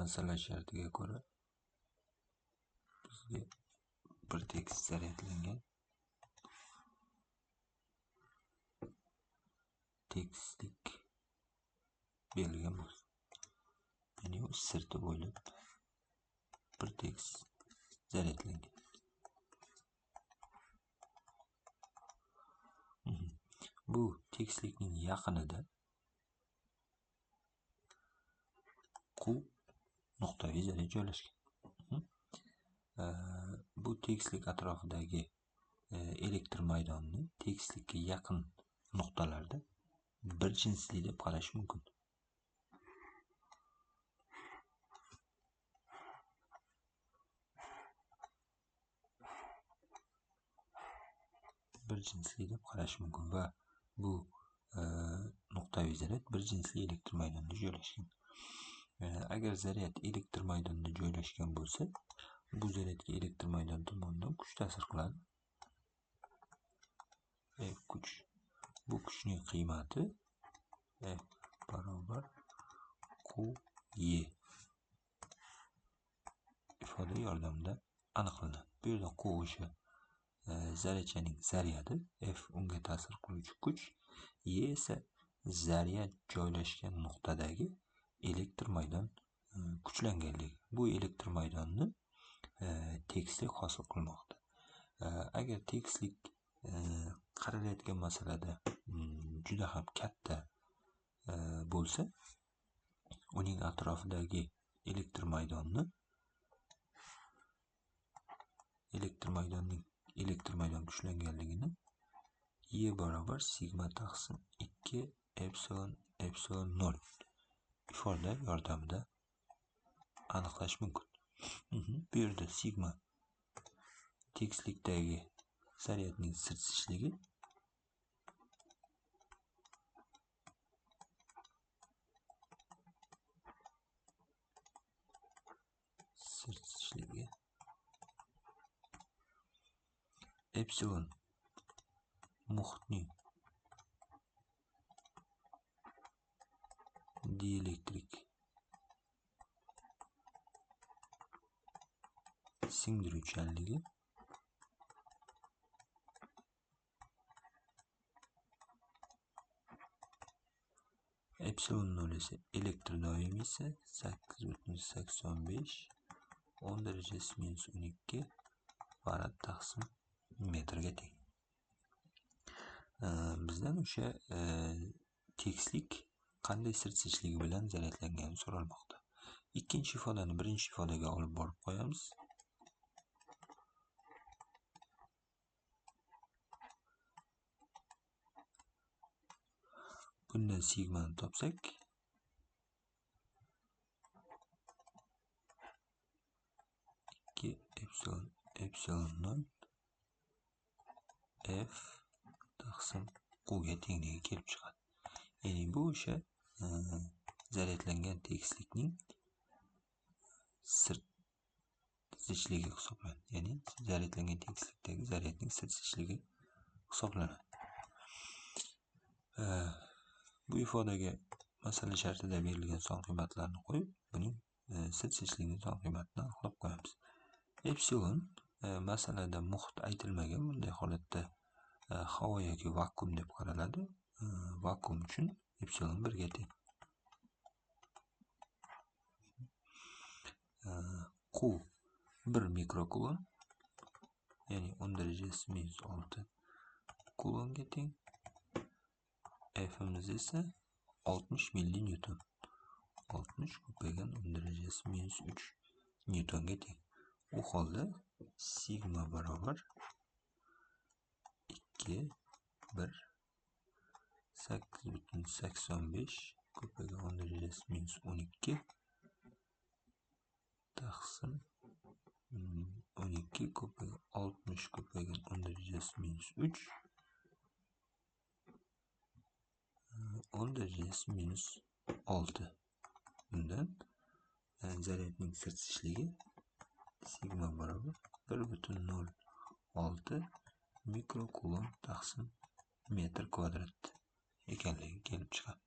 Masala shartiga ko'ra bizga bir tekis zaryadlangan tekislik berilgan bo'lsin. Ya'ni u sirti bo'ylab bir tekis zaryadlangan. Bu tekislikning yaqinida Q nuqtaviy zaryad joylashgan. Bu tekislik atrofidagi elektr maydonini tekislikka yaqin nuqtalarda bir jinsli deb qarash mumkin. Bir jinsli deb qarash mumkin va bu nuqtaviy zaryad bir jinsli elektr maydonida joylashgan. Agar zaryad elektr maydonida joylashgan bo'lsa, bu zaryadga elektr maydoni tomonidan kuch ta'sir qiladi. F kuch. Bu kuchning qiymati F barobar QY ifoda yordamida aniqlanadi. Bu yerda Q o'sha zaryadchaning zaryadi, F unga ta'sir qiluvchi kuch, Y esa zaryad joylashgan nuqtadagi elektr maydon kuchlanganligi. Bu elektr maydonni tekislik hosil qilmoqda. Agar tekislik qaralayotgan masalada juda ham katta bo'lsa, uning atrofidagi elektr maydonni elektr maydon kuchlanganligini E barobar sigma taqsim 2 epsilon epsilon 0 ifoda yordamida aniqlash mumkin. Bu yerda sigma tekislikdagi zaryadning sirtishligi, epsilon muhitning dielektrik singdiruvchanligi, epsilon 0 esa elektr doimiysi 8,85 10 darajasi minus 12 farad taqsim metrga teng. Bizdan o'sha tekislik qanday sirtishligi bilan zaryadlangani so'ralmoqda. Ikkinchi ifodani birinchi ifodaga olib borib qo'yamiz. Bundan sigmani topsak, 2 epsilon epsilon 0 F taqsim Q ga tengligi kelib chiqadi. Ya'ni bu o'sha zaryadlangan tekislikning sirt zichligi hisoblanadi. Ya'ni zaryadlangan tekislikdagi zaryadning sirt zichligi hisoblanadi. Bu ifodaga masala shartida berilgan son qiymatlarini qo'yib, buning sirt zichligining son qiymatini aniqlab qo'yamiz. Epsilon masalada muhit aytilmagan. Bunday holatda havo yoki vakuum deb qaraladi. Vakuum uchun epsilon 1 ga teng. Q 1 mikrokulon, ya'ni 10 darajasi minus 6 kulonga teng. F'imiz esa 60 millinewton. 60 ko'paygan 10 darajasi minus 3 newtonga teng. U holda sigma barobar 2 1 8,85 ko'paygan 10 darajasi minus 12 taqsim 12 ko'paygan 60 ko'paygan 10 darajasi minus 3 10 darajasi minus 6. Bundan zaryadning sirtishligi sigma barobar 1,06 mikrokulon taqsim metr kvadrat ekanligi kelib chiqadi.